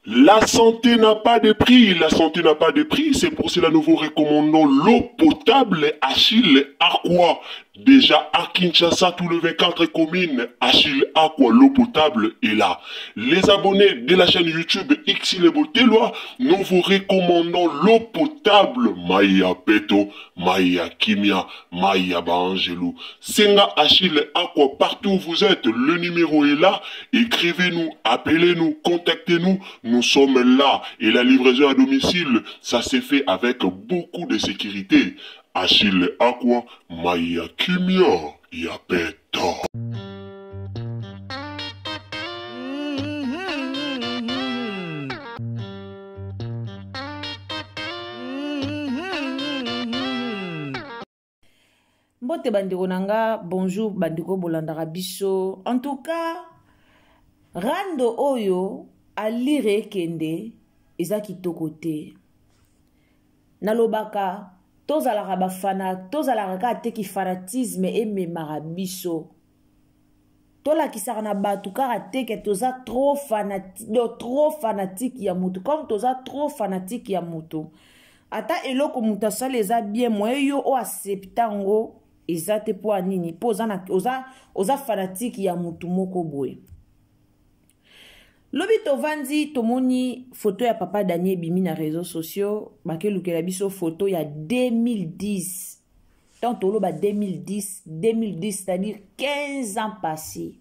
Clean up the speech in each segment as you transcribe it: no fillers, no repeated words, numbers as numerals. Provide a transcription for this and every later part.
La santé n'a pas de prix, la santé n'a pas de prix, c'est pour cela nous vous recommandons l'eau potable Achille Aqua. Déjà à Kinshasa, tous les 24 communes, Achille Aqua, l'eau potable est là. Les abonnés de la chaîne YouTube Xile Boteloi, nous vous recommandons l'eau potable Maya Peto, Maya Kimia, Maya Baangelou. Senga Achille Aqua, partout où vous êtes, le numéro est là. Écrivez-nous, appelez-nous, contactez-nous. Nous sommes là. Et la livraison à domicile, ça s'est fait avec beaucoup de sécurité. Achille Aqua, Maya Kimia, Yapeto. Mbote bandeko na nga, bonjour bandeko bolandaka biso. En tout cas, rando oyo alire ekende eza kitoko te. Nalobaka tozalaka bafana, tozalaka kaka te ki fanatisme ememaka biso. Tolakisaka na bato kaka te ke toza trop fanati-, do, trop fanatique ya motu. Comme toza trop fanatique ya motu, ata eloko moto asali eza bien, moye yo o accepte yango eza te. Po ya nini? Po oza fanatique ya motu moko boye. Lobi tovandi tomoni photo ya papa Daniel ebimi na réseaux sociaux, bakelukela biso photo ya 2010. Tant toloba 2010, 2010, c'est-à-dire 15 ans passés.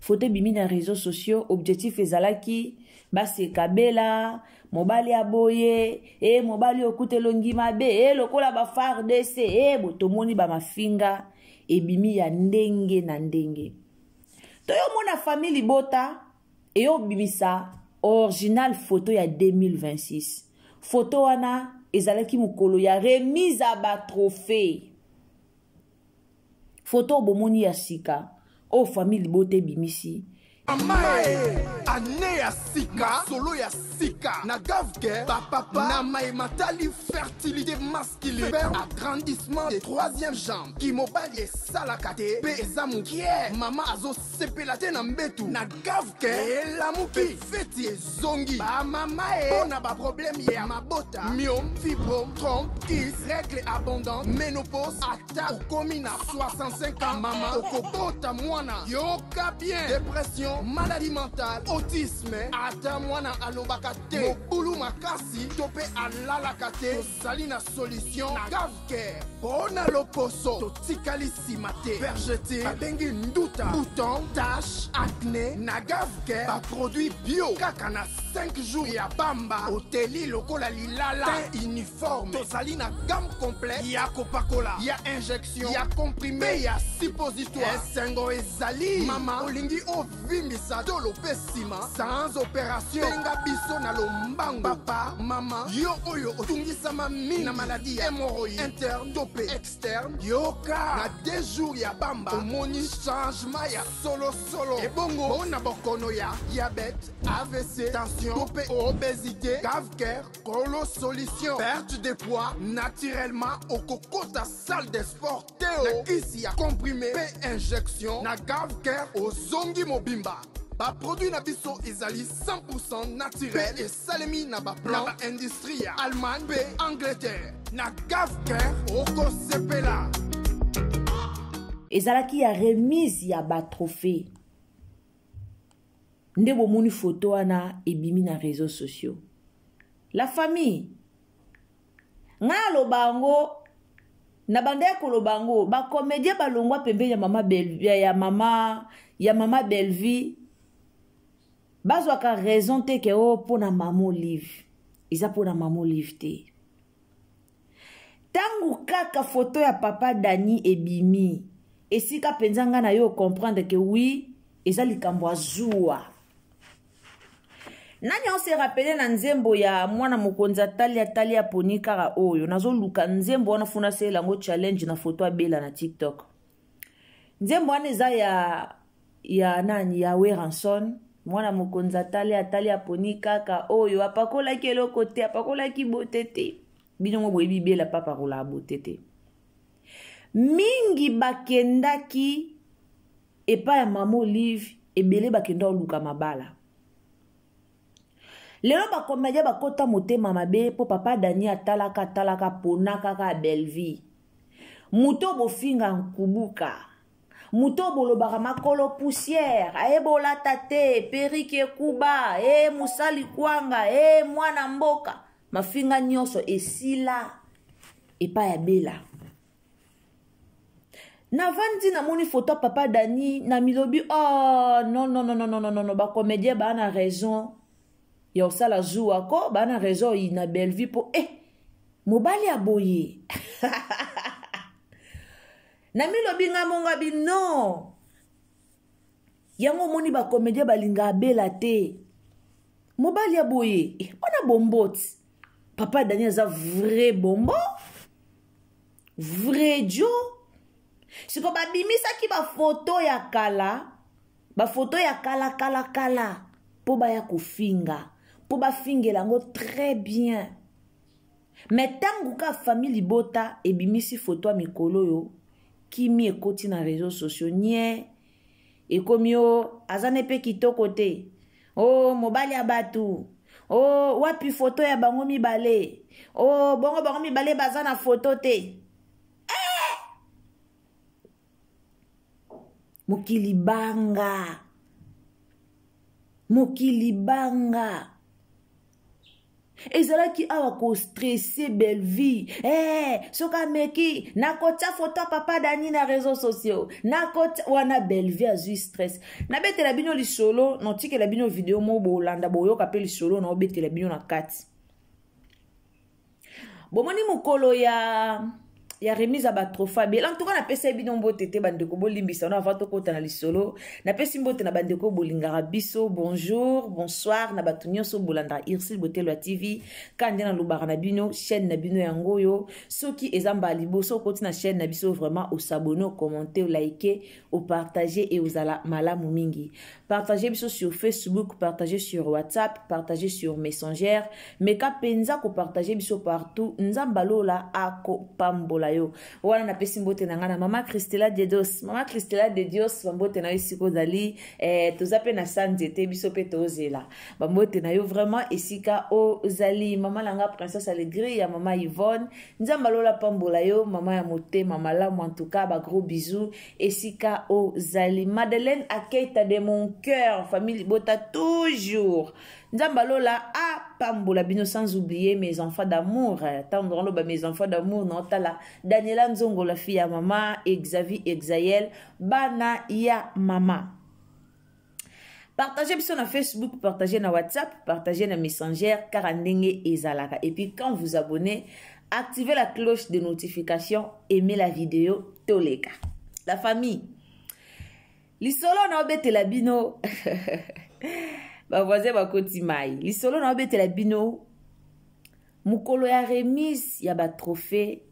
Photo ebimi na réseaux sociaux, objectif ezalaki basekabela, mobali aboye, e mobali okutelongi mabe, e lokola ba FARDC, e bo tomoni ba mafinga ebimi ya ndenge na ndenge. Toyo mona famille libota eyo bimisa original photo ya 2026. Photo wana ezalaki mokolo ya remise ya ba trophée. Photo bomoni ya sika oyo famille libota ebimisi. Mamae, année ya sika, solo ya sika. Na gavke, ba papa, na mai matali fertilité masculine, sperme, agrandissement des troisième jambe. Ki mobali esalaka te, pe eza mokie. Mama azo sepela te na mbetu. Na gavke, elamuki, feti ezongi. Ba mama e, pona ba problème ya mabota, myome, fibrome, trompe, kyste, règle abondante, ménopause, ata okomi na 65 ans, mama okobota mwana. Yoka bien, dépression, maladie mentale, autisme, ata mwana alobaka te, mobulu makasi, to pe alalaka te, tozali na solution na Gavcare. Pona loposo, totikali nsima te. Vergeture, babengi nduta, bouton, tache, acné, na Gavcare, ba produit bio, kaka na 5 jours ya bamba, oteli lokola lilala, teint uniforme. Tozali na gamme complète ya kopakola, ya injection, ya comprimé, ya suppositoire. Esengo ezali, mama, olingi ovimbisa tolo pe nsima sans opération. Benga biso na lombango. Papa, mama, yo oyo otungisama mingi na maladie ya hémorroïde interne to pe externe, yoka na 2 jours ya bamba omoni changement ya solo solo. Ebongo mpona bokono ya diabète, AVC, tension to pe obésité, Gavcare kolo solution. Perte de poids naturellement okokota salle de sport teo na kisi ya comprimé pe injection na Gavcare ozongi mobimba. Ba produit na biso ezali 100% naturel pe esalemi na ba plan na ba industrie ya Allemagne pe Angleterre. Na Gavcare okosepela. Ezalaki ya remise ya ba trophée. Nde bomoni photo wana ebimi na réseaux sociaux. La famille, nga aloba yango Na bandaki koloba yango, bacomédien balongwa pembeni ya mama Belle, ya mama ya mama Bellevue, bazwaka raison te ke o oh, mpo na mama Olive. Eza mpo na mama Olive te. Ntango kaka foto ya papa Dani ebimi, esika mpenza ngai na yo comprendre ke oui, eza likambo ya zuwa. Nani on se rappele na nzembo ya mwana mokonzi atali atali aponi kaka oyo nazoluka nzembo wana funa sela yango challenge na foto abela na TikTok. Nzembo wana eza ya ya nani, ya Werrason. Mwana mokonzi atali atali aponi kaka oyo apakolaki eloko te, apakolaki bote te. Bino ngo boyebi bela papa akolaka bote te. Mingi bakendaki epai ya mama Olive, ebele bakenda koluka mabala. Lelo bakomedia bakota motema mabe mpo papa Dani atalaka atalaka pona kaka Bellevue. Moto bofinga nkubuka, moto bolobaka makolo poussière, ayebolata te, perike ekuba, e mosali kwanga, e mwana mboka, mafinga nyonso esila epai ya Bela. Navandi namoni foto ya papa Dani na milobi, oh non non non non non non non, bacomédien baa na raison ya kosala zuwa ko, baa na raison na Bellevue mpo eh mobali ya boye. Na milobi nga monga bi non. Yango omoni bacomédien balingaka Bela te. Mobali ya boye, eh, wana bomboti. Papa Dani aza vrai bombo, vrai jo. Siko babimisaki bafoto ya kala, bafoto ya kala kala kala mpo baya kofinga, mpo bafingela yango très bien. Mais ntango ka famille libota ebimisi foto ya mikolo oyo, kimi ekoti na réseaux sociaux nie ekomi o aza ne mpe kitoko te, o mobali ya bato, o wapi foto ya bango mibale, o bongo bango mibale baza na foto te. Eh! Mokili banga, mokili banga. Ezalaki awa kostresse Bellevue. Eh, soki ameki nakotia foto ya papa Dani na réseaux sociaux, nakotia wana Bellevue azwi stress. Nabetela bino lisolo, natikela bino video moko bolanda, boyoka mpe lisolo naobetela bino na kati. Bomoni mokolo ya ya remise ya batrophée bela. En tout cas napesi bino mbote te bandeko, bolimbisa no avant tokota na lisolo. Napesi mbote na bandeko bolingaka biso, bonjour, bonsoir na bato nyonso bolandaka Ursule Botelo ya TV. Ka nde nalobaka na bino, chaîne na bino yango oyo. Soki eza mbala liboso okoti na chaîne na biso, vraiment osabone, okommente, olike, opartage e ozala malamu mingi. Partagez biso sur Facebook, partagez sur WhatsApp, partagez sur Messenger, meka mpenza kopartage biso partout. Nzambe alola akopambola yo. Wana napesi mbote na ngai na mama Christela Dedos, mama Christela de Dios, bambote na yo esika ozali. Toza mpe na sa nzete biso mpe tozela bambote na yo vraiment esika ozali. Mama na nga Princesse Alegria, ya mama Yvonne, Nzambe alola pambola yo, mama ya motema malamu. En tout cas ba gros bisous esika ozali. Madeleine Akeita de mon cœur, famille libota toujours, Nzambe alola apambola bino. Sans oublier mes enfants d'amour, ntango naloba mes enfants d'amour, naotala Daniela Nzongo, la fille ya mama, Xavier, Exael, bana ya mama. Partagez biso na Facebook, partagez na WhatsApp, partagez na Messenger, kaka ndenge ezalaka. Et puis quand vous abonnez, activez la cloche de notification, aimez la vidéo, toleka. La famille, lisolo na obetela bino, ba voisin bakoti mai. Lisolo na obetela bino, mokolo ya remise ya ba trophée,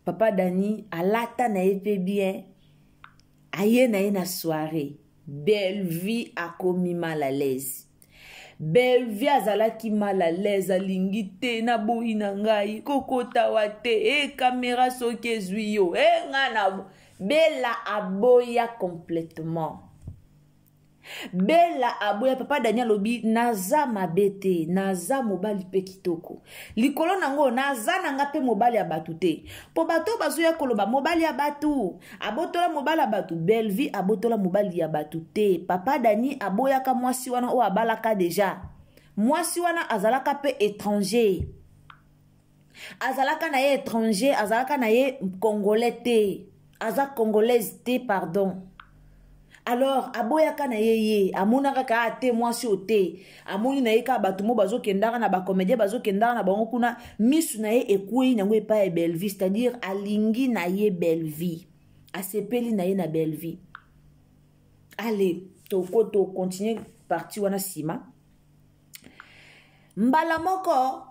papa Dani alata na ye pe bien, aye na ye na soirée. Bellevue akomi mal à l'aise. Bellevue azalaki mal à l'aise, alingi te naboyi na ngai kokota wa te, e kamera soki ezwi yo, e nga na Bella aboya complètement. Bella aboya. Papa Daniel alobi naza mabe te, naza mobali mpe kitoko likolo nango, naza na nga mpe mobali ya bato te, mpo bato bazoya koloba mobali ya bato abotola mobali ya bato. Bellevue abotola mobali ya bato te. Papa Dani aboyaka mwasi wana oyo abalaka deja, mwasi wana azalaka mpe étranger. Azalaka na ye étranger, azalaka na ye congolais te, aza congolaise te, pardon. Alors aboyaka na ye, ye amonaka kaka te mwasi oyo te, amoni na ye kaka bato mo bazokendaka na bacomédien, bazokendaka na bango kuna, misu na ye ekwei nango epai ya Bellevie, c'est-à-dire alingi na ye Bellevie, asepeli na ye na Bellevie. Allez, toko tocontinue parti wana nsima. Mbala moko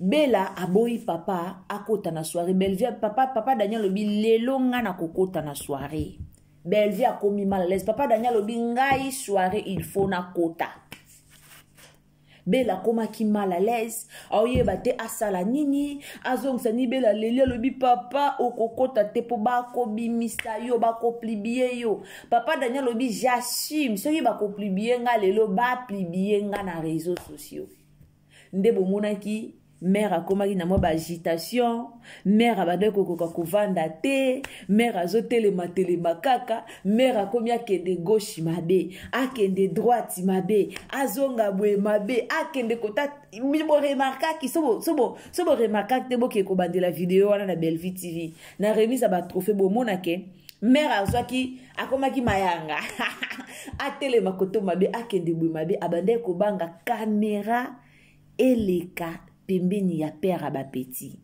Bela aboyi papa akota na soirée. Bellevie, papa Daniel alobi lelo nga na kokota na soirée. Bellevie akomi mal à l'aise. Papa Daniel alobi ngai soirée il faut nakota. Bela akomaki mal à l'aise, aoyeba te asala nini, azongisa nini. Bela aleli, alobi papa okokota te mpo bakobimisa yo, bakoplibie yo. Papa Daniel alobi j'assume, soki bakoplibie nga lelo, baplibie nga na réseaux sociaux. Nde bomonaki mare akomaki na mwa baagitation, mare abandaki kokoka kovanda te, mare azotelema-telema kaka, mare akomi akende gauche mabe, akende droite mabe, azonga boye mabe, akende kota. Boremarkaki, so boremarkaki te, boke kobandela video wana na Bellevue TV na remise ya batrophée, bomonake mare azwaki, akomaki mayanga, atelema koto mabe, akende boye mabe, abandaki kobanga kamera eleka pembeni ya père ya bapeti.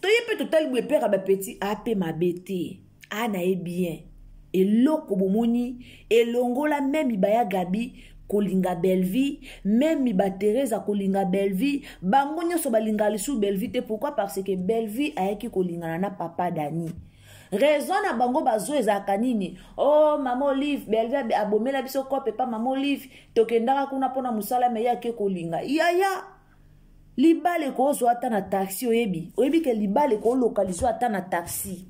Toye mpe totali boye, père ya bapeti ape mabe te, a na ye bien. Eloko bomoni elongola meme baya Gabi kolinga Bellevie, meme bateresa kolinga Bellevie, bango nyonso balingaka lisusu Bellevie te. Pourquoi? Parce que Bellevie ayaki kolingana na papa Dani. Raison na bango bazo ezalaka nini? Oh, mama Olive, Bellevie abomela biso kope pa mama Olive, tokendaka kuna mpona mosala, me ye ake kolinga yaya. Libala ekozwa ata na taxi. Oyebi ke libala ekolokalizwa ata na taxi.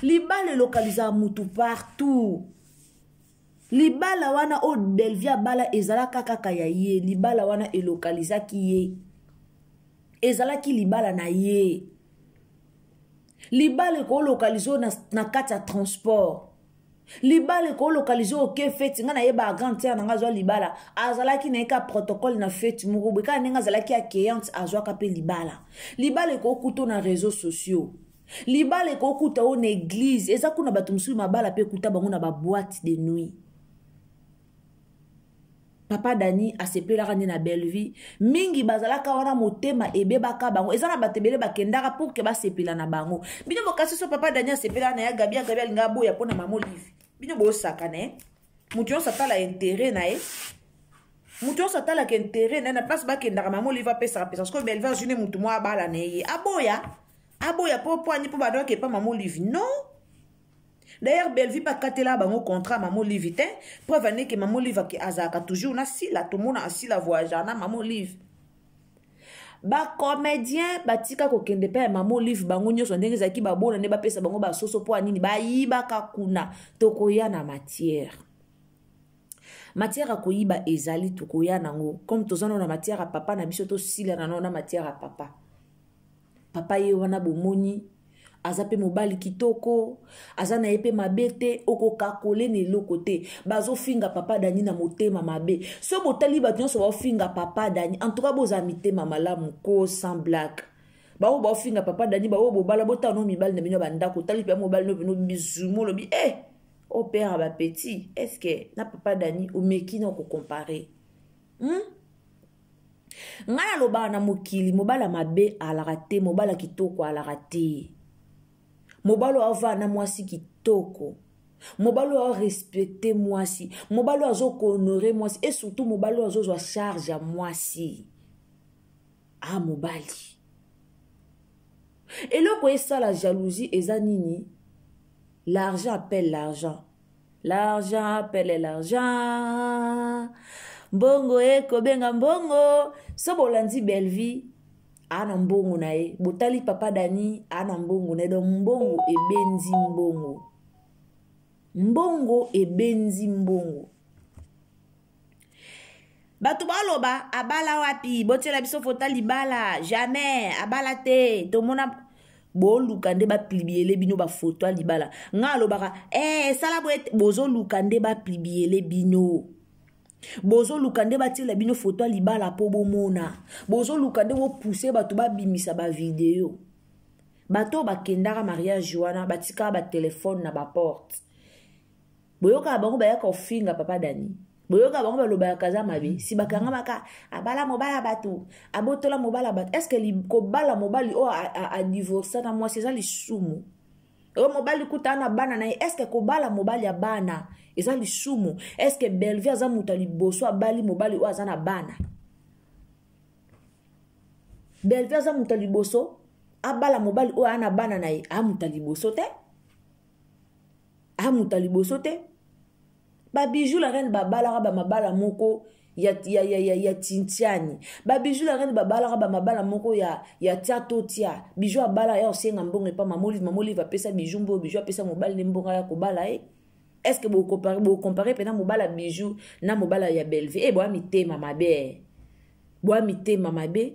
Libala elokalizaka mutu partout. Libala wana oyo Bellevie abala ezalaka kaka ya ye. Libala wana elokalizaki ye, ezalaki libala na ye. Libala ekolokalize na kati ya transport, libala ekolokalize oke feti. Ngai nayeba grande sœur na ngai azwa libala, azalaki na ye ka protocole na feti moko boye, kaka ndenge azalaki accueillante, azwaka mpe libala. Libala ekokuta na réseaux sociaux, libala ekokuta oyo na église, eza kuna bato mosusu mabala mpe ekuta bango na baboîte de nuit. Papa Dani asepelaka nde na Bellevie mingi, bazalaka wana motema ebebaka bango. Eza na bato ebele bakendaka pour ke basepela na bango. Bino bokasi so papa Dani asepelaka na ya Gabi, ya Gabi alinga aboya mpo na mama Olive. Bino bosaka na ye, moto nyonso atala intérêt na ye, moto nyonso atalaka intérêt na ye. Na place bakendaka, mama Olive apesaka pesa sikoyo Bellevie azwi ne motu moko abala na ye, aboya, aboya mpo ani mpo badoki epa mama Olive. Non, d'ailleurs Bellevie mpe akatela bango contrat mama Olive te. Preuve aneke mama Olive azalaka toujours na Sila, tomona asila voyage na mama Olive. Bacomédien batika kokende mpe ya mama Olive, bango nyonso ndenge ezalaki babona nde bapesa bango basoso mpo anini bayibaka kuna. Tokoya na matière ya koyiba ezali, tokoya nango comme toza nano na matière ya papa na biso, tosila nano na matière ya papa. Papa ye wana bomoni aza mpe mobali kitoko, aza na ye mpe mabe te, okokakole na eloko te. Bazofinga papa Dani na motema mabe. So botali bato nyonso baofinga papa Dani, en tout cas bozala mitema malamu ko, sans blague. Bao baofinga papa Dani, bao bobala, botala no mibali na bino ya bandako. Otali mpe mobali no bino bizumu, olobi e o père ya bapeti, est-ce na papa Dani omeki na okocompare? Ngai nalobaka na mokili, mobali ya mabe alaka te, mobali ya kitoko alaka te. Mobali oyo avanda na mwasi kitoko, mobali oyo arespecte mwasi, mobali oyo azokohonore mwasi, et surtout mobali oyo azozwa charge ya mwasi. A mobali, eloko esala jalousie eza nini? L'argent appelle l'argent, l'argent appelle l'argent, mbongo ekobenga mbongo. So bolandi Bellevie aa na mbongo na ye, botali papa Dani aa na mbongo na ye, donc mbongo ebendi mbongo, mbongo ebendi mbongo. Bato baloba abala wapi? Botiela biso fota libala, jamais abala te. Tomona boluka nde baplibiele bino bafoto ya libala. Nga alobaka esala boye, bozoluka nde baplibiele bino. Bozoluka nde batiela bino foto ya libala mpo bomona. Bozoluka nde bopuse bato babimisa bavideo. Bato oyo bakendaka mariage wana batikaka batelefone na baporte. Boyokaka bango bayaka kofinga papa Dani. Boyokaka bango balobaka aza mabe. Si bakangamaka abala mobala bato, abotola mobala bato. Est-ce que kobala mobali oyo adivorsa na mwasi eza lisumu? Oyo mobali kuta na bana na ye, est-ce que kobala mobali ya bana eza lisumu? Est-ce que Bellevue aza moto ya liboso abali mobali oyo aza na bana? Bellevue aza moto ya liboso abala mobali oyo aza na bana na ye, aza moto ya liboso te. Aza moto ya liboso te. Ba Bijou la reine babalaka ba mabala moko ya, ya, ya, ya, ya tintiani. Ba Bijou la reine babalaka ba mabala moko ya, ya tia to tia. Bijou abala ya osenga mbongo epa Mama Olive, Mama Olive apesa Bijou mbongo, Bijou apesa mobali ne mbongo ya kobala ye. Est-ce que bo comparer, bo comparer pena mobala Bijou na mobala ya Bellevue? Eh, boa mitema mabe. Boa mitema mabe.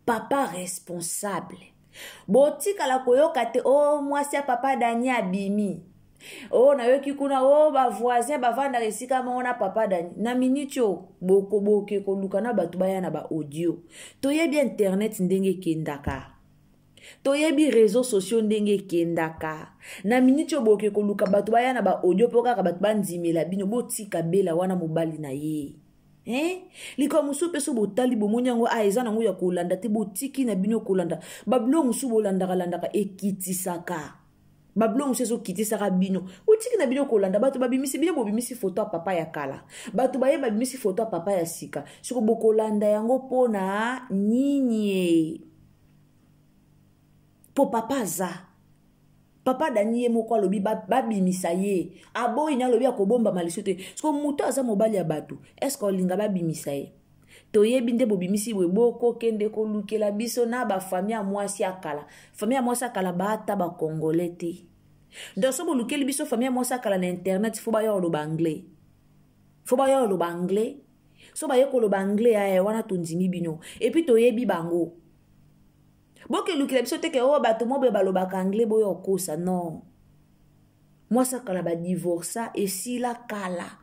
Papa responsable. Botikala koyoka te, oh, mwasi ya papa Dani abimi. Oh, nayoki kuna, oh, ba voisin bavandaka esika moko na papa Dani. Na minute oyo, boko boke koluka na bato baya na ba audio. Toyebi internet ndenge ekendaka. Toyebi réseaux sociaux ndenge ekendaka. Na minute oyo boke koluka bato baya na ba audio mpo kaka bato bandimela bino, botika bela wana mobali na ye. Hein? Likambo mosusu mpe so botali bomoni yango, ah, eza nango ya kolanda te, botiki na bino kolanda. Babilo mosusu bolandaka landaka ekitisaka. Babilo mosusu ezokitisaka bino. Botiki na bino kolanda, bato babimisi bino, bobimisi foto ya papa ya kala. Bato baye babimisi foto ya papa ya sika. Siko bokolanda yango mpona nini? Po papa aza. Papa Dani ye moko alobi babimisa ye. Aboyi na alobi akobomba maliso te. Siko moto aza mobali ya bato, est-ce que olinga babimisa ye? Toyebi nde bobimisi boye, bokokende kolukela biso na ba famille ya mwasi ya kala. Famille ya mwasi ya kala baata ba Congolais te. Donc so bolukeli biso famille ya mwasi ya kala na internet, faut baya koloba anglais. Faut baya koloba anglais. So baye koloba anglais aya wana tondimi bino. Et puis toyebi bango. Bokelukela biso te ke oyo bato mobe balobaka anglais boyo okosa, non. Mwasi akala ba divorça esila kala.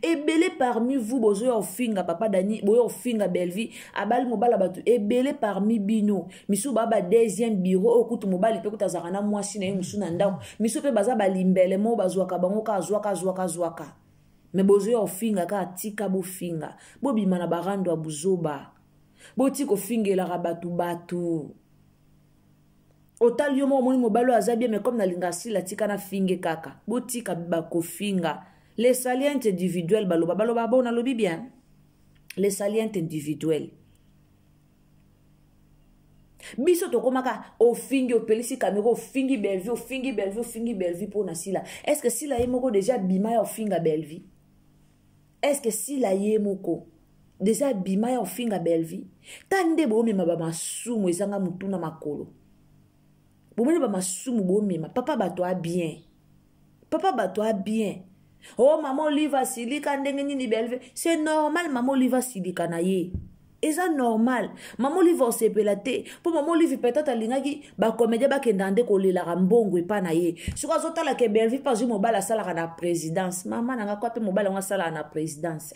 Ebele parmi vous bozoya ofinga papa Dani, boya ofinga Bellevue, abali mobala bato ebele parmi bino. Misu ba ba deuxième bureau oyo kutu mobali pe kutu azalaka na mwasi na ye mosusu na ndako. Misu pe baza ba limbele mo bazwaka bango ka zwaka zwaka zwaka. Mais bozoya ofinga ka tika bofinga. Bobima na barando ya buzoba. Boti kofingelaka bato bato. Otali yo moko omoni mobali oyo aza bien, mais comme nalinga asila tika na finge kaka. Botika bakofinga. Les salientes individuelles baloba, baloba bon nalobi bien. Les salientes individuelles. Biso tokomaka ofingi, opelisi caméra, ofingi Bellevue, ofingi Bellevue, ofingi Bellevue pour na Sila. Est-ce que Sila ye moko déjà bima ya ofinga Bellevue? Est-ce que Sila ye moko déjà bima ya ofinga Bellevue? Ta nde bomema ba masumu ezanga mutu na makolo. Bomema ba masumu bomema papa bato a bien. Papa bato a bien. Oh maman Olive asilika ndenge nini Bellevue? C'est normal maman Olive asilika na ye. Eza normal. Maman Olive osepela te. Po maman Olive peut-être alingaki ba comédien bakenda nde kolelaka mbongo epa na ye. Soki azotala ke Bellevue pa azwi mobali asalaka na présidence. Mama nanga kwa pe mobali yango asalaka na présidence.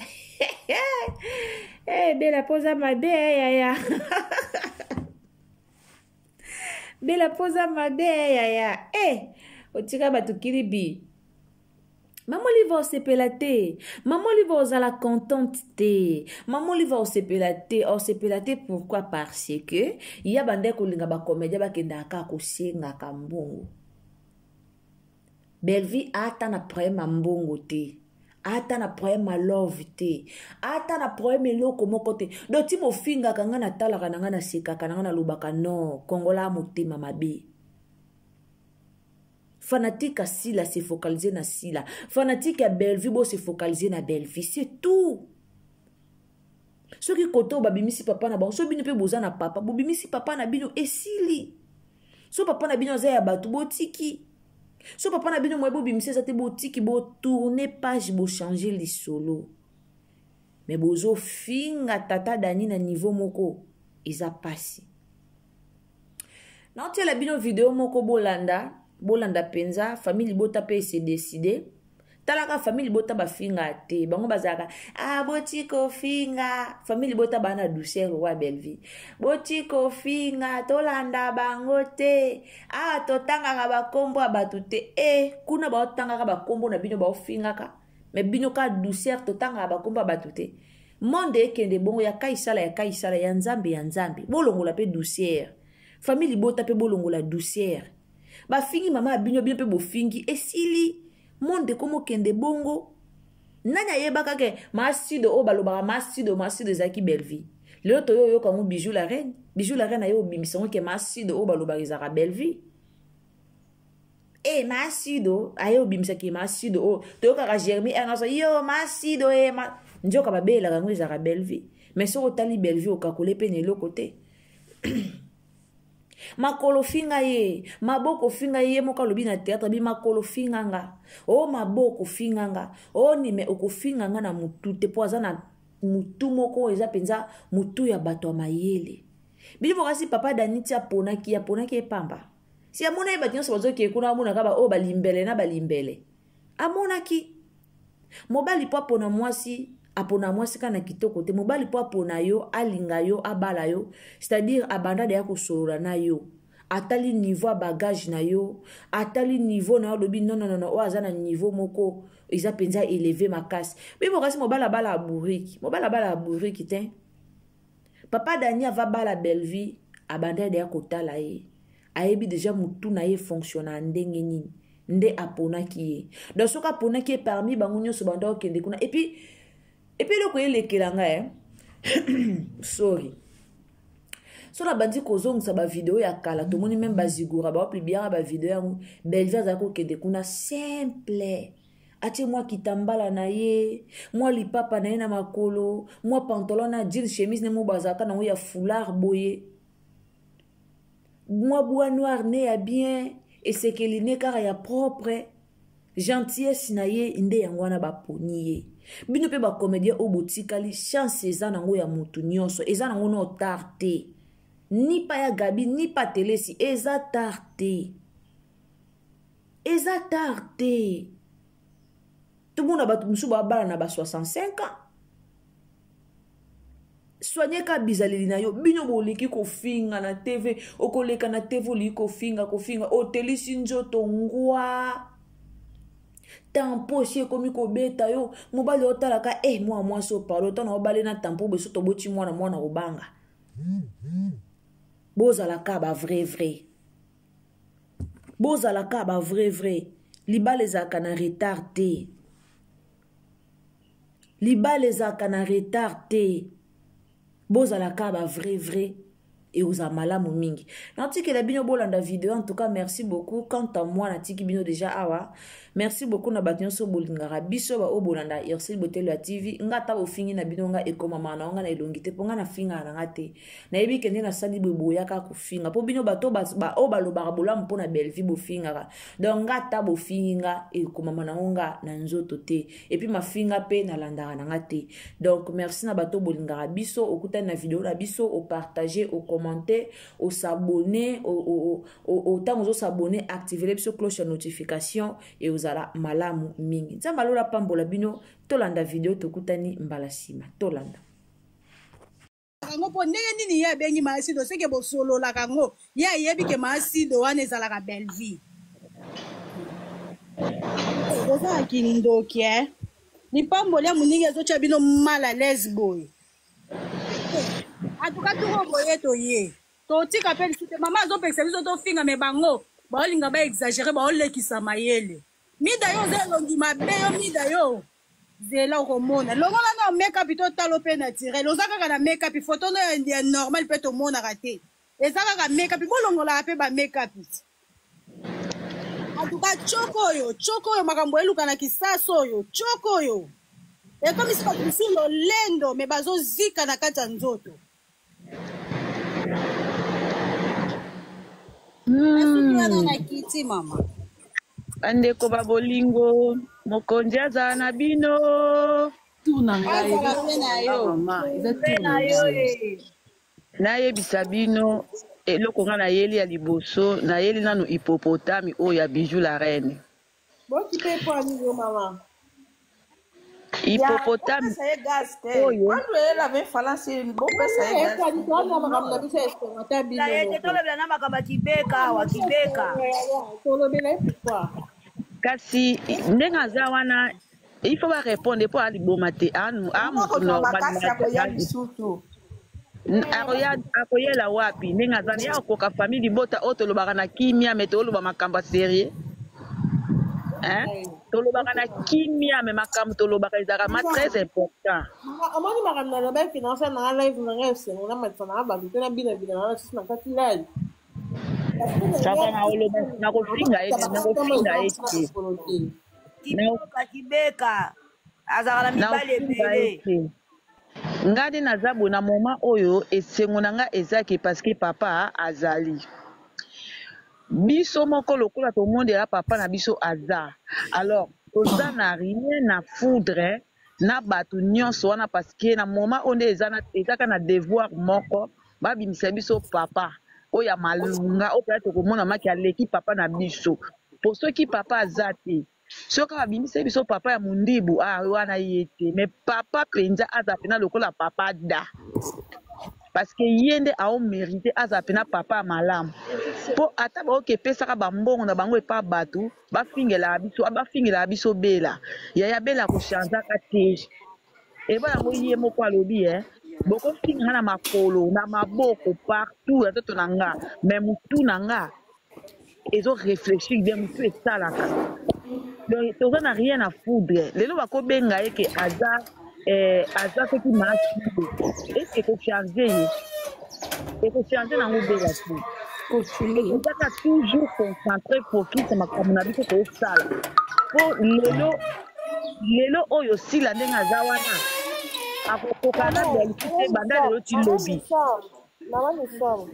Eh, Bella poza mabe yaya. Bella poza mabe yaya. Eh, otika bato kilibi. Maman Olive osepela te. Maman Olive ozala contente te. Maman Olive osepela te. Osepela te pourquoi? Parce que ya bande kolinga ba comédien bakendaka kosengaka mbongo. Bellevue ata na problème ya mbongo te. Ata na problème ya love te. Ata na problème eloko moko te. Donc ti bofingaka nga natalaka na nga nasekaka na nga nalobaka non, Kongola motema mabe. Fanatique ya Sila se focaliser na Sila. Fanatique ya Bellevue bo se focaliser na Bellevue, c'est tout. Soki koto babimisi papa na bango, so bino pe boza na papa, bobimisi papa na bino esili. So papa na bino aza ya bato botiki. So papa na bino moye bobimisi eza te botiki, bo tourner page, bo changer lisolo. Mais bozo finga tata Dani na niveau moko eza pasi. Naotiela bino video moko bolanda, bolanda penza famille libota pe se décider. Talaka famille libota bafinga te, bango bazalaka ah boti kofinga. Famille libota baa na douceur lokola Bellevue. Boti kofinga, tolanda bango te. Awa totangaka bakombo ya bato te. Eh, kuna baotangaka bakombo na bino baofingaka. Mais bino ka douceur totangaka bakombo ya bato te. Monde ekende bongo ya kaisala ya kaisala ya Nzambe ya Nzambe. Bolongola pe douceur. Famille libota pe bolongola douceur. Bafingi mama ya bino, bino pe bofingi esili. Monde ekomi okende bongo. Nani ayebaka ke Masido oyo balobaka Masido, Masido ezalaki Bellevue. Lelo toyo oyoka ngo Bijou la reine. Bijou la reine aye obimisa ngo ke Masido oyo balobaka ezalaka Bellevue. Eh Masido aye obimisa ke Masido oyo toyokaka Jeremy Ernest yo Masido eh ma nzoka babelaka ngo ezalaka Bellevue. Mais soki otali Bellevue okakole pe na eloko te. Makolo finga ye, maboko finga ye, ye moko alobi na théâtre bi makolo finga nga. Oh maboko finga nga. Oh ni mais okofinga nga na mutu te po aza na mutu moko eza penza mutu ya bato ya mayele. Bino bokasi papa Dani ti aponaki, aponaki ye pamba. Si amona ye bato nyonso bazokende kuna amonaka ba oyo balimbele na balimbele. Amonaki mobali po apona mwasi, apona mwasi kaka na kitoko te. Mobali po apona yo, alinga yo, abala yo, c'est-à-dire abanda deya kosolola na yo. Atali niveau ya bagage na yo, atali niveau na yo, alobi non, non, non, non, oyo aza na niveau moko eza mpenza élevé makasi. Bino bokasi mobali abala aburiki, mobali abala aburiki te. Papa Dani ava bala Bellevue, abanda deya kotala ye. Ayebi deja mutu na ye fonctionna ndenge nini. Nde aponaki ye. Donc soki aponaki ye parmi bango nyonso banda okende kuna. Et puis, et puis eloko elekela nga, eh. Sorry. So na bandi kozongisa ba video ya kala, tomoni même ba zigura ba publier ba video yango, Bellevue azalaki kokende kuna simple. Atie mwa kitambala na ye, mwa lipapa na ye na makolo, mwa pantalon na jeans chemise ne mo bazalaka nango ya foulard boye. Mwa bois noir ne ya bien, esekeli ne kaka ya propre. Gentillesse na ye nde yango wana baponi ye. Bino pe ba comédien oyo botikali, chance eza nango ya mutu nyonso, eza nango no tard te. Ni pa ya Gabi, ni pa Telesi, eza tard te. Eza tard te. Tomona bato mosusu babala na ba 65 ans. Soigne ka bizaleli na yo. Bino boleki kofinga na TV, okoleka na TV olingi kofinga, kofinga, otelisi nzoto ngwa. Tampo si ekomi kobeta yo, mobali otalaka, eh, mwa mwasi opalo, tana obale na tampo beso toboti mwana, mwana kobanga. Bozalaka ba vrai vrai. Bozalaka ba vrai vrai. Libala ezalaka na retard te. Libala ezalaka na retard te. Bozalaka ba vrai vrai. Ekozala malamu mingi. Natikela bino bolanda video. En tout cas, merci beaucoup. Quant à moi, natiki bino déjà awa. Merci beaucoup na bato nyonso bolingaka biso ba oyo bolanda Ursule Botelo ya TV. Nga ata bofingi na bino nga ekomama na nga na elongi te, po nga nafingaka na nga te. Nayebi ke nde nasali boye boyaka kofinga. Po bino bato ba oyo balobaka bolamu mpo na Bellevue bofingaka. Donc nga ata bofingi nga ekomama na nga na nzoto te. Et puis mafinga pe nalandaka na nga te. Donc merci na bato bolingaka biso, okutani na video na biso, o partager, o commenter, o s'abonner, o tango ozo s'abonner, activer biso cloche ya notification et ozala malamu mingi. Nzambe alola pambola bino, tolanda video tokutani mbala sima. Tolanda. Yango po ndenge nini ye abengi Maasido, seke bosololaka yango, ye ayebi ke Maasido wana ezalaka Bellevue. Boza na kindoki, eh? Lipamboli ya moninga ezotia bino mal à l'aise boye. En tout cas, toko boye toye. Totika pe lisusu te. Mama azopekisa biso tofinga, mais bango baolinga ba exagérer, baolekisa mayele. Mida yo oza elongi mabe yo, mida yo. Zela okomona. Longola na make-up to talo pe naturel. Oza kaka na make-up, photo no ya normal pe tomonaka te. Eza kaka make-up, bolongolaka pe ba make-up. En tout cas, choko oyo, choko oyo makambo eluka na kisasa oyo, choko oyo. Ekomisi bato mosusu lolendo, mais bazozika na kati ya nzoto. Nasuki wana na kiti mama. Bandeko ba bolingo, mokonzi azala na bino. Tour na ngai. Azala pe na yo. Mama, eza tour na ngai. Nayebisa bino eloko nga nayeli ya liboso, nayeli nanu hippopotame oyo ya Bijou la reine. Bokipe po nini yo mama? Hippopotame bopesa ye gaz te. Oyo. Quando ela vem falar assim, bopesa ye gaz. Makambo na biso ya esengo ata bino Na ye te moko. tolobela na makambo ya kibeka awa kibeka. Tolobela ye pourquoi? Kasi ndenge aza wana, il faut barépondre mpo aliboma te, a Mama motu kozwa normal. makasi akoya lisusu. Akoyela wapi ndenge aza na ye? Akoka famille libota oyo tolobaka na kimia, me toloba makambo ya sérieux, hein? Tolobaka na kimia, me makambo tolobaka ezalaka ma très important. Omoni makambo nalobaki na osala nanga live nanga esengo na matisa nanga bato te na binabina nanga susu na kati live. Ça va, naoloba, nakofinga ye te, nakofinga ye te. Kibeka kibeka azalaka na mibali Nakofinga ye ebele. te. Nga nde naza boye na moment oyo, esengo na nga ezaki parce que papa azali biso moko lokola tomondela papa na biso aza. Alors toza na rien à foutre na bato nyonso wana, parce que na moment oyo nde eza kaka na devoir moko: babimisa biso papa oyo ya malunga, oyo mpenza tokomona maki aleki papa na biso. Po soki papa aza te, soki babimisi biso papa ya mondibu, ah, wana ye te. Mais papa mpenza aza mpena lokola papa da, parce que ye nde aomérite aza mpena papa ya malamu. Mpo ata baoki epesaka bambongo na bango epa bato, bafingelaka biso, bafingelaka biso Bela. Yaya Bela akochangeaka te. Eba yango ye moko alobi e bokofinga na makolo, na maboko, partout ya nzoto na nga, mais motu na nga ezoréfléchir bien, motu esalaka. Donc toza na rien à foutre. Lelo bakobenga ye ke aza aza soki maasibe ese ekocharge ye, ekocharge nango Bela te. Ezaka toujours concentré, focus na makambo na biso tosala. Mpo lelo, lelo oyo Sila ndenge aza wana, akokoka na Belfi te banda lelo ti lobi. Mama Michel,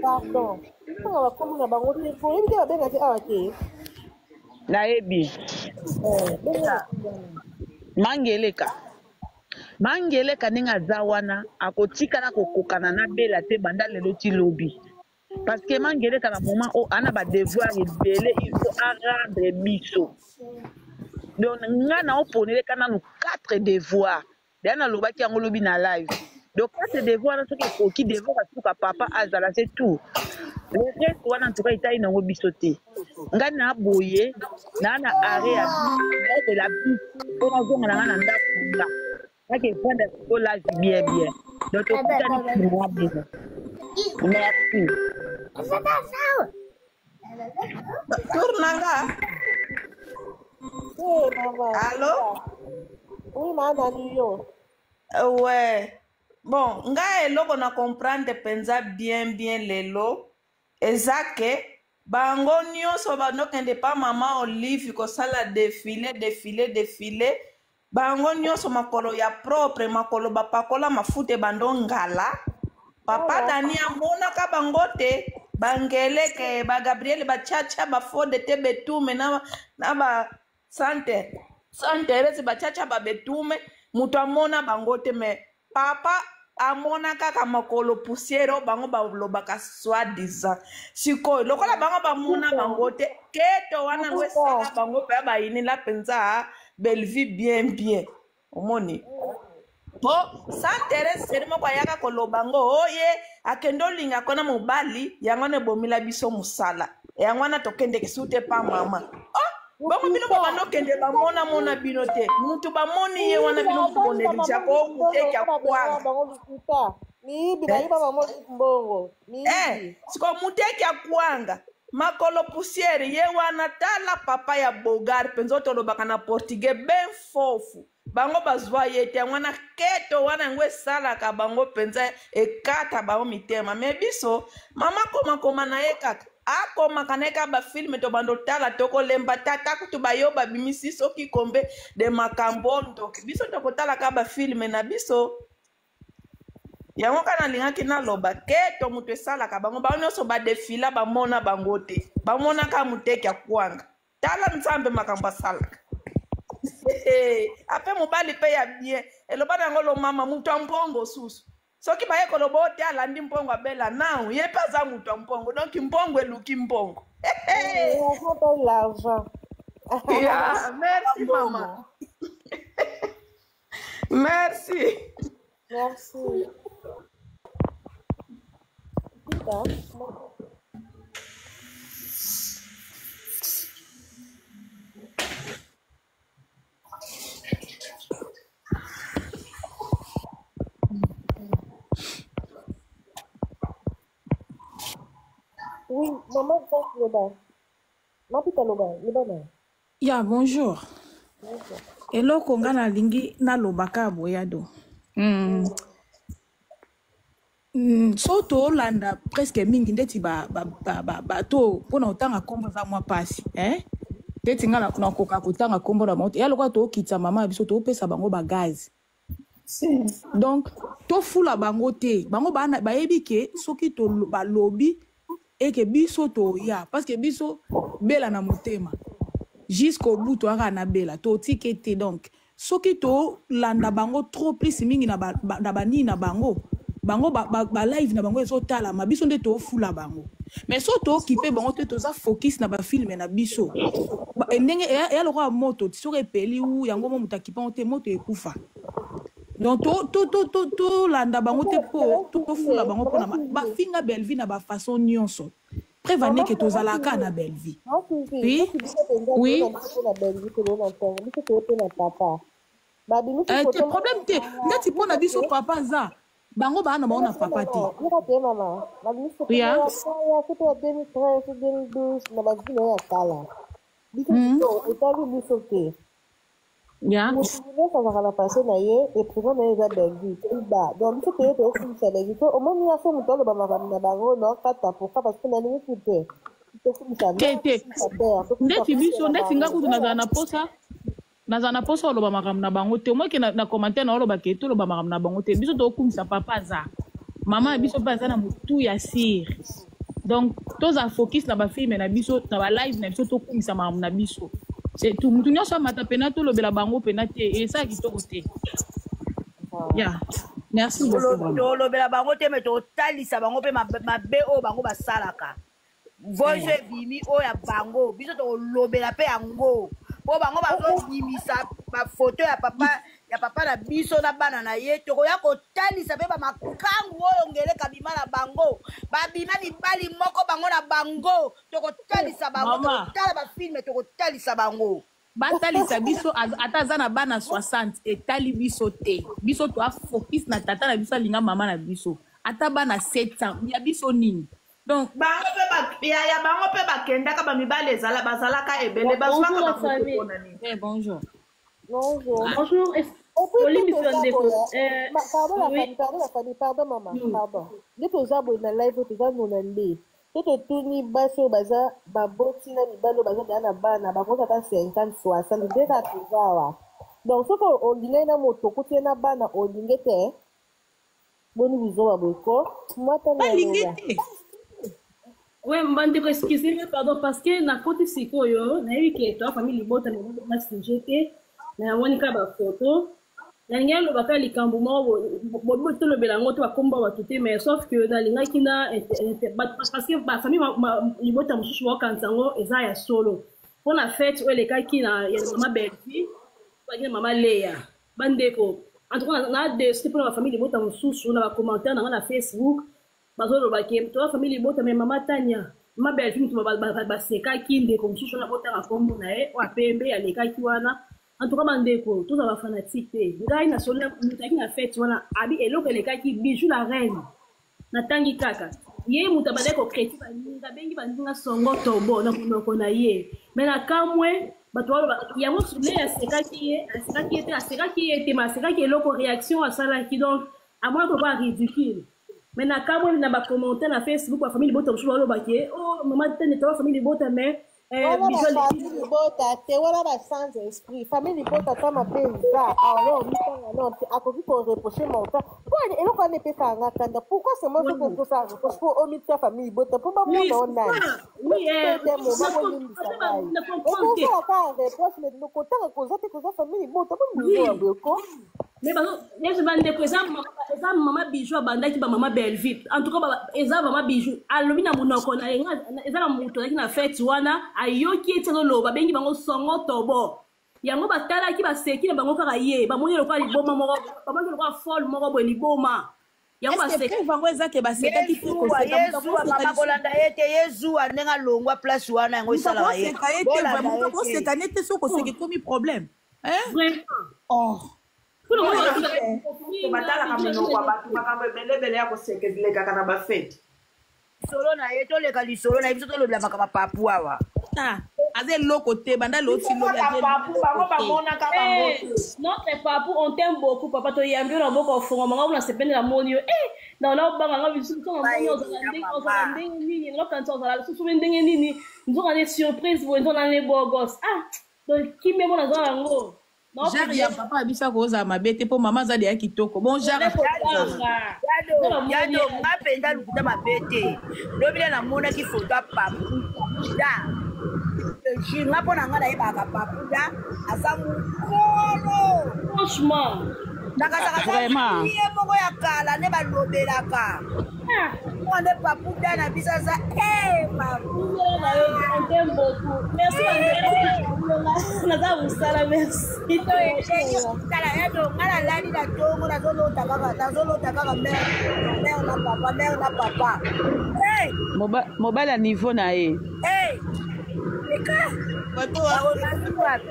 pardon, ntango bakomi na bango te, po oyebi te babenga te awa te. Nayebi. Benga. Mangeleka, Mangeleka ndenge aza wana, akotikala kokokana na Bela te banda lelo ti lobi, parce que Mangeleka na moment oyo ana badevoir ebele il faut arendre biso. Donc nga na oponeleka nanu 4 devoir deya, nalobaki yango lobi na live. Donc 4 devoir wana, soki ekoki devoir asuka, papa azala, c'est tout. Le reste wana, en tout cas, etali nango biso te. Ngai na boye naa na arrêt ya naozela bus mpo nazonga na nga na ndako na nga, nake evanda siko live bien bien. Donc tokutani nsima ya bino, merci. Tour na nga. Eh, mama. Allo? Oui, mama nani yo? Ouais, bon, ngai eloko na comprendre mpenza bien bien lelo eza ke bango nyonso bandokende pa mama Olive kosala défilé, défilé, défilé, bango nyonso makolo ya propre, makolo bapakola mafuta ebando ngala. Papa Dani amonaka bango te. Bangeleke, bagabriele, bachacha bafode te betume na ba sante sante bachacha babetume, moto amona bango te. Me papa amona kaka makolo poussière oyo bango balobaka soi-disant. Sikoyo lokola bango bamona bango te, keto wana yango esala bango mpe bayinela mpenza Bellevie bien bien. Omoni po sans Thérèse seri moko ayaka koloba ngo oye akende olinga kona mobali yango wana ebomela biso mosala yango wana tokendeke su te pa mama. Oh, bongo bino bobanda okende, bamonamona bino te, mutu bamoni ye wana, bino bonelijaka omuteki akwanga. Bango lokuta, miyibi, bayiba mama mbongo, miyibi. Siko muteki akwanga makolo poussière ye wana. Tala papa ya bogar mpenza oyo tolobaka na portugais ben fofu, bango bazwa ye te. Yango wana keto wana yango esalaka bango mpenza, ekata bango mitema. Me biso mama komakoma na ye kaka, akomaka na ye kaka bafilme, tobanda otala, tokolemba tata kutu bayo babimisi soki kombe de makambo ndoki. Biso tokotala kaka bafilme na biso. Yango kaka nalingaki naloba, keto moto esalaka bango. Bango nyonso badefila, bamona bango te, bamonaka moteki akwanga. Tala Nzambe makambo asalaka ape mobali mpe ya bien eloba na yango lomama moto ya mbongo susu. Soki baye koloba o te alandi mbongo abela nau, ye mpe aza moto ya mbongo, donc mbongo eluki mbongo. L'argent appelle l'argent. Yeah, merci mama. Merci. Merci. Pita, Oui, maman Grace Loba. Mapita Loba, Loba na. Ya bonjour. Bonjour. Eloko nga nalingi naloba kaka boyado. So tolanda presque mingi ndeti bato ba, ba, ba, bato mpona kotanga nkombo eza mwa mpasi eh? Ndeti nga nakoka kotanga nkombo na bango te, ya lokola tookitisa mama ya biso, toopesa bango bagaz. Donc tofula bango te, bango bayebi ke soki balobi eke biso toya, parce que biso bela na motema jusqu'au bout, toyaka na bela totike te. Donc soki tolanda bango trop plus mingi na banini na bango, bango ba live na bango ezotalama, biso nde tofula bango. Mais so tookipe bango te, toza focus na bafilme na biso. Ndenge eya lokola moto, soki epeli wu yango mo moto akipa yango te, moto ekufa. Donc tolanda bango te mpo tofula bango mpona bafinga Bellevie na bafaçon nyonso. Preuve aneke tozalaka na Bellevie. Oui, oui. Te, problème te. Ndeti mpo na biso papa aza, bango baa na bango na papa te. Ya foto ya 2013, 2012 na bavie na ye ya kala, biso etali biso te. Moto nyonso azalaka na passé na ye et présent na ye eza Bellevue ba. Donc biso toye toyokumisa Bellevue po omoni ya so moto aloba makambo na bango na okata. Pourquoi? Parce que nalingi ku te tokumisa. Te te, ndeti biso, ndeti nga kutu nazala na posa, nazala na posa oloba makambo na bango te. Omoke na commentaire na oloba ke toloba makambo na bango te, biso tokumisa papa aza, mama ya biso mpe aza na motu ya sire. Donc toza focus na bafilme na biso, na balive na biso, tokumisa makambo na biso, c'est tout. Mutu nyonso amata mpena, tolobela bango mpena te, esala kitoko te. Ya, merci beaucoup vraiment. Tolobela bango te, me totalisa bango mpe mabe oyo bango basalaka. Voice ebimi oyo ya bango, biso tokolobela mpe yango, mpo bango bazobimisa bafoto ya papa na biso na bana na ye. Tokoya kotalisa mpe bamakangu oyo ngeleka bima na bango, babima mibali moko bango na bango. Tokotalisa bango. Mama. Tokotala bafilme, tokotalisa bango. Batalisa biso, ata aza na bana 60, etali biso te. Biso toa focus na tata na biso, alinga mama na biso. Ata bana 700, ya biso nini? Donc bango mpe ya bango mpe bakendaka, bamibali ezala bazalaka ebele, bazwaka Bonjour la bafoto famille. mpona nini? Eh, bonjour. Bonjour. Bonjour. Et puis, Olimbisi toza ndeko. boye, pardon la Oui. famille, pardon la famille, pardon mama, pardon. Nde toza boye na live oyo, toza nona nde to totuni basi oyo baza baboti na mibali oyo baza deya na bana, bakoki ata 50, 60, nde kaka toza awa. Donc soki olingai na moto, okuti ye na bana, olingi te, boni bizoba boye ko mwatani Balingi aloba. te. Ouais, bandeko, excusez-moi, pardon, parce que nakoti sikoyo, nayebi ke toa famille libota na sujet te, namoni kaka bafoto. Nalingi naloba kaka likambo moko boye, tolobela yango te, bakomba bato te, mais sauf que nalingaki na parce que bafamille libota mosusu baokanisa yango eza ya solo. Mpona fête oyo elekaki na ya mama Bellevue, baki na mama Leya. Bandeko, en tout cas na déçu mpona bafamille libota mosusu. Na bacommentaire na nga na Facebook bazoloba ke toza famille libota, mais mama Tania, mama Bellevue, moto basekaki ndeko mosusu wana, botanga nkombo na ye, oyo apembe alekaki wana. En tout cas bandeko, tozala bafanatique te. Ngai nasoli moto ayaki na fête wana, abi eloko elekaki, Bijou la reine, natangi kaka ye moto abandaki kocritiquer baninga, abengi baninga songo tobo na monoko na ye. Me na kamwe bato baloba yango le asekaki ye, asekaki ye te, asekaki ye te, me asekaki eloko réaction asalaki. Donc amonaki lokola ridicule. Mais na kamwe na bacommentaire na Facebook, bafamille libota mosusu balobaki ye: "Oh, mama tene, toba famille libota, mais Wana Bijou bafamille libota te, wana ba sans esprit. Famille libota ata mabe eza alors mitanga non te, akoki koreprocher monta mpo eloko wana epesaka nga kanda. Pourquoi seulement soki okosala reproche mpo omitia famille libota mpo bamona o nani te mo babolimbisa ngai, okosala kaka reproche, mais kotanga koza te, koza famille libota mpo bizo ya boye ko. Mais bazo bandeko, eza mama Bijou abandaki bamama Bellevue. En tout cas eza mama Bijou alobi na monoko na ye, eza na moto azalaki na fête wana, ayoki eti azoloba, abengi bango songo tobo. Yango batalaki baseki na bango kaka ye, bamoni lokola liboma moko, bamoni lokola folle moko boye liboma. Yango Est-ce que baseki. preuve yango eza ke basekaki te Ye koseka zuwa moto akoseka mama lisusu kolanda ye te, ye zuwa ndenge alongwa place wana yango moto esalaka ye. akoseka ye te Bolanda vraiment moto ye te. akoseka ne te soki koseka ekomi problème hein? Vraiment. Oh. Kuna mwana Mpona baseka biso batalaka minoko ya bato makambo ebelebele ya koseka elekaka na bafete. Lisolo na ye toleka lisolo na ye biso tolobela makambo ya papu awa. Ah, aza eloko te banda Biso loti lobi kaka aza papu bango eloko te. bamonaka bango Eh, te. notre papu, on t'aime beaucoup, papa. Toyambi yo na mboka ofongama nga kuna sepende na moni yo. Eh, na na obanga nga bisu ntonga moni ozala Bayebi ndenge ozala mama. ndenge nini, nakanisa ozala lisusu mpe ndenge nini. Nzoka nde surprise boye nzoka nde beau gosse. Ah, donc kimia mona aza yango. Genre ya papa abisa kozala mabe te mpo mama aza deya kitoko bon genre Oza kobanga. Yado, Nzoka moni yado, nga mpenza lokuta mabe te. Lobi nde namonaki foto ya papu da. Ju nga mpo na nga nayebaka papu da aza mokolo. Franchement. Nakazaka aza Vraiment. ye moko ya kala nde balobelaka. Ah, Moko nde papu da na biso aza eh papu. Ndenge na yo, on t'aime beaucoup. Merci bandeko. Naza mosala, merci. Tala yado nga nalali na ntongo nazolota kaka nazolota kaka mare mare na papa mare na papa. Hey! Mobali ya niveau na ye. Hey! Ika! Bato Bakozali wapi?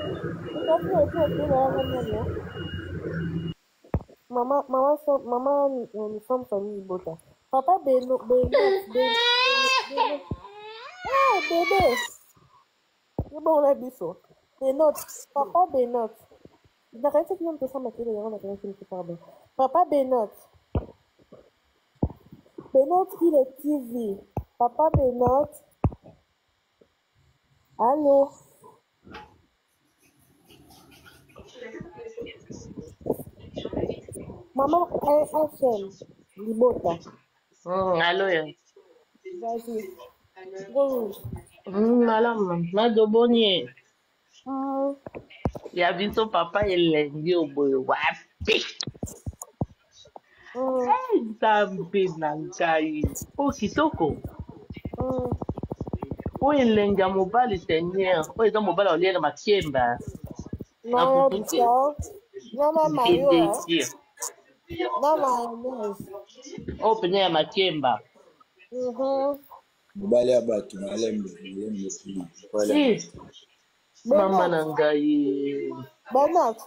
Maman, maman, maman, nous sommes famille Bota. Papa Beno, Beno, Beno, Beno. Ah, bébé. C'est bon, la biso. Benot, papa Benot. Nakanisi kino moto osamba kele yango nakanisi moto pardon. Papa Benot. Benot, il est TV. Papa Benot. Allô? Maman HM. Libota. Alo ya. Vas-y. Bonjour. Malamu, mado boni ye. Ya biso papa elengi oboye wapi? Eh, Nzambe na ngai. Oyo kitoko. Oyo elengi ya mobali seigneur. Oyo eza mobali olia na makemba. Na Non, fufu te. bisa. Non, non, mayo, hein. Délicieux. Non, mayonnaise. Oyo pene ya makemba. Mobali ya bato malembe malembe kuna mobali ya Eh, mama Benot. na ngai. Benot.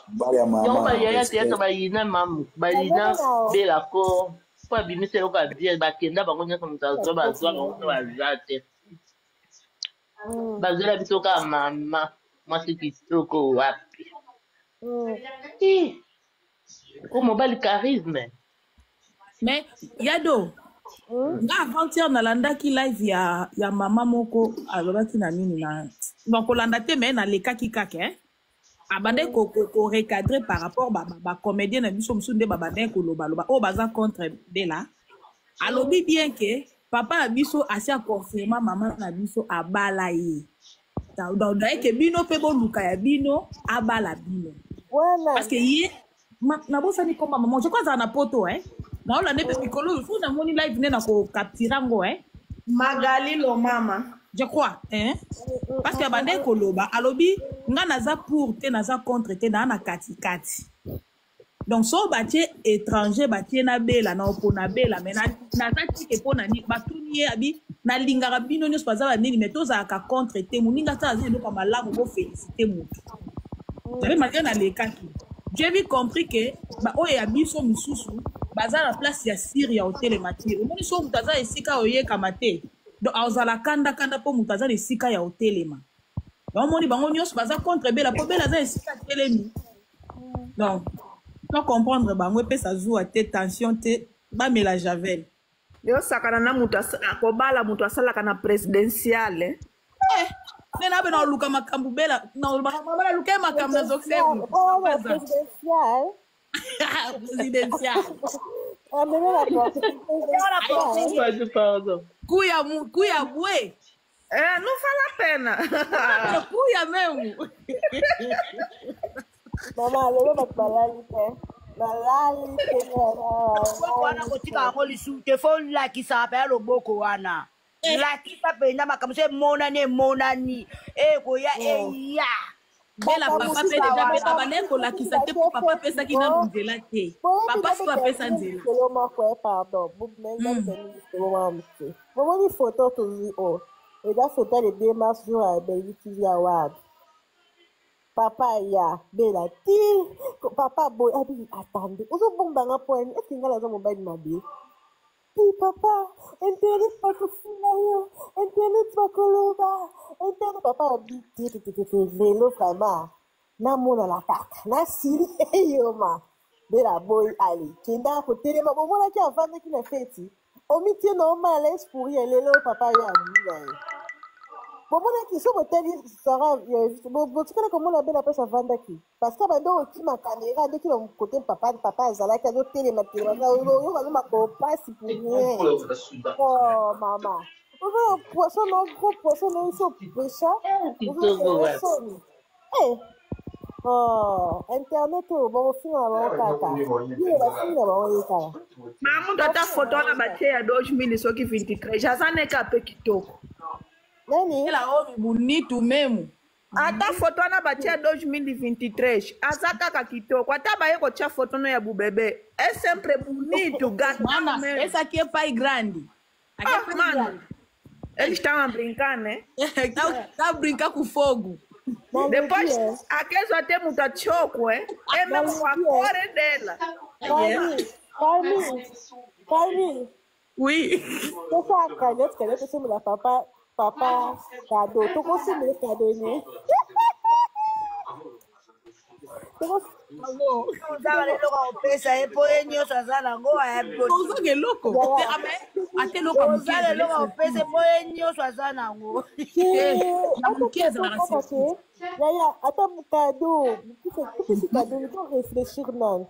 mobali ya Yango mama bayaya respect teyaka bayina mamu bayina Nazongi na yo. belako mpo abimisa eloko ya bien bakenda bango nyonso moto azwa bazwa bango mpe baza te bazwela biso kaka mama mwasi kitoko wapi. Eh, o mobali charisme. Mais yado nga avant-hier nalandaki live ya mama moko alobaki na nini na donc kolanda te me nalekaki kaka eh? Abandaki korecadre par rapport bacomédien na biso mosusu nde babandaki kolobaloba oyo baza contre Bela. Alobi bien ke papa na biso asi aconfirma mama na biso abala ye. Donc naye ke bino mpe boluka ya bino abala bino. Wana. Parce que ye nabosani komba mama, je crois azala na poto eh? Naolanda mpe mikolo oyo fu namoni live nde na kokaptire yango eh? Magali Lomama. Je crois hein? Parce que abandaki koloba alobi nga naza pour te, naza contre te, naa na katikati. Donc so batie étranger batie na Bela na opona Bela me naza tike mpo na nini batuni ye abi nalingaka bino nyonso baza banini me tozalaka contre te, moninga ata aza eloko ya malamu bofélicité motu. J'avais malgré nalekaki, j'ai vu compris que baoyo ya biso misusu baza na place ya sire ya otelema te. Omoni so moto aza esika oyekama te, donc azala kanda-kanda mpo moto aza na esika ya otelema. Donc omoni bango nyonso baza contre Bela mpo Bela aza esika atelemi. Donc to comprendre bango epesa zuwa te, tension te, bamela javel. Yo sakana na moto akobala moto asalaka na présidentiale. Eh, nde nabe na oluka makambo Bela naolobaka mama naluka ye makambo nazokisa ye motu. Oh, Papa aza présidential. Présidential. Amene la porte. Pardon, Présidential. pardon. Kuya kuya bwe. Eh, não vale a pena. Kuya memu. Mama, lelo bato balali te. Balali te. Loboko wana kotika yango lisusu te, fo olakisaka mpenza loboko wana. Lakisa mpenza makambo so emonani emonani ekoya eya. Bela papa mpe deja mpe abandaki kolakisa te mpo papa apesaki nanu nzela te. Papa siko apesa nzela. Lisolo moko eh, pardon bomoni photo tozwi o eza photo ya le 2 mars jour ya Bellevue TV award. Papa ya Bella ti papa boy abi attendez ozobomba nga mpo yani eske nga naza mobali mabe ti papa internet bakofinga yo internet bakoloba internet papa abi te te te te te lelo vraiment namonana kaka nasili eyoma Bella boy ale kenda kotelema bomonaki avandaki na feti omitie na yo mal à l'aise pour rien lelo papa yo abimi na ye bomonaki so botali sara botikali komona bela mpasi avandaki parce que bande okima kamera andeki na kote papa papa azalaki azotelema telema oyoka azo makolo mpasi pour rien. Oh mama ozo poisson no gros poisson no iso pesha ozo soni. Eh, oh, internet oyo bakofinga na bango kaka bino bafingi na bango ye kaka. Mamutu ata foto wana batie ya 2000 soki 23 aza neka mpe kitoko. Nani? Ela oyo bunitu memu. Ata foto wana batie ya 2023 aza kaka kitoko ata baye kotia foto no ya bubebe e sempre bonito gata. Mana essa aqui é pai grande. Aqui é Ah, pai mano, grande. eles estão a brincar, né? Tá, tá brincar com fogo. Depois, aqueles até muita choco, é? É mesmo a cor é dela. Carmi, Carmi, Carmi. Oui. Tosala cagnotte cagnotte tosomela papa papa cadeau tokosomela cadeau ne Ozala eloko akopesa ye mpo ye nyonso aza nango. Ozanga eloko te abe ata eloko ya moke. Ozala eloko akopesa ye mpo ye nyonso aza nango. Na moke ezalaka surprise. Yaya ata cadeau topesi cadeau to réfléchir nanu.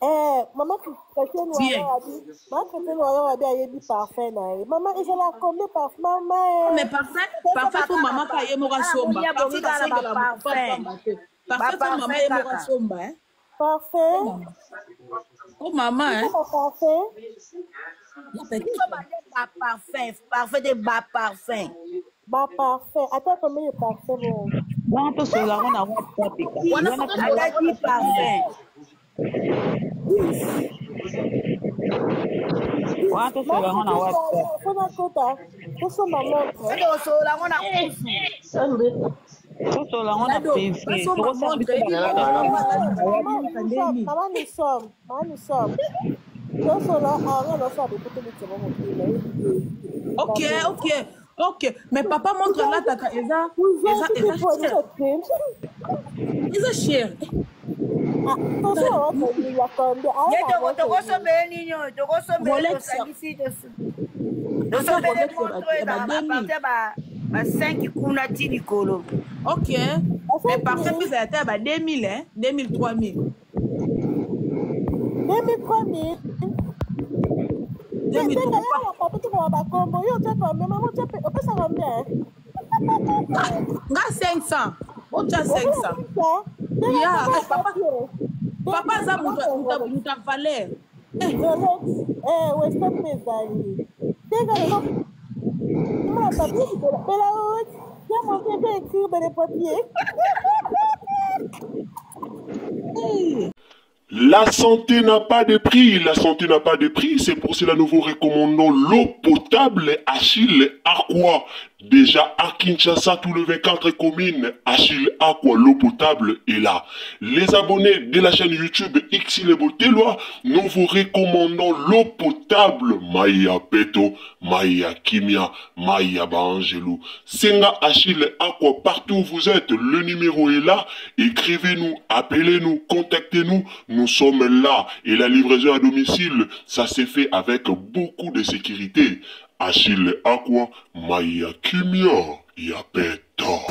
Eh, mama chrétienne Bien. wana abi mama chrétienne wana abi ayebi parfum na ye mama ezala combien parfum mama eh? Mais parfum parfum fo mama ka ye moko asomba. Wana Parfum bongi kaka na basombela moto baparfum. pamba te. Parfum fo mama ye Baparfum moko kaka. asomba eh. Parfum. Fo mama eh. Eza parfum. Biso bande baparfum parfum te baparfum. Ba parfum ata combien de parfum bon. Wana tosolola yango na WhatsApp eka. Wana Wana fo tosolola Ata di parfum. Wana tosolola yango na WhatsApp. Mpona kota tosomba montre. Tosolola yango na kusu. Tosolola yango na Dado, privé. basomba Tokosala montre biso ebi Mama nous sommes mama nous sommes mama nous sommes tosola anga nosala bekote mitema motema. Ok ok ok, mais papa montre alataka eza eza eza cher. Eza cher. Ye tokosombele nini oyo tokosombele Rolex. tosangisi tosombele Rolex moto ya ba ezala 2000. bapartir ba 5 kuna ti likolo. Ok, mais parfum mpe ezala ata ya ba 2000 hein, 2000 3000. 2000 3000. 2003. Papa tokoma bakombo yo otya combien mama otya pe opesa combien? Nga 500 otya 500 ya papa papa aza moto moto ya valeur. Rolex eh, western mpe ezali teka lelo mona papier bela ya monte mpe écrire dans les papiers. La santé n'a pas de prix, la santé n'a pas de prix, c'est pour cela nous vous recommandons l'eau potable Achille Aqua. Déjà à Kinshasa, tout le 24 communes, Achille Aqua, l'eau potable est là. Les abonnés de la chaîne YouTube Xilebo Telwa, nous vous recommandons l'eau potable Maya Peto, Maya Kimia, Maya Baangelou. Senga Achille Aqua, partout où vous êtes, le numéro est là. Écrivez-nous, appelez-nous, contactez-nous. Nous sommes là. Et la livraison à domicile, ça s'est fait avec beaucoup de sécurité. Achille Aqua, Maya Kimia, Yapeto.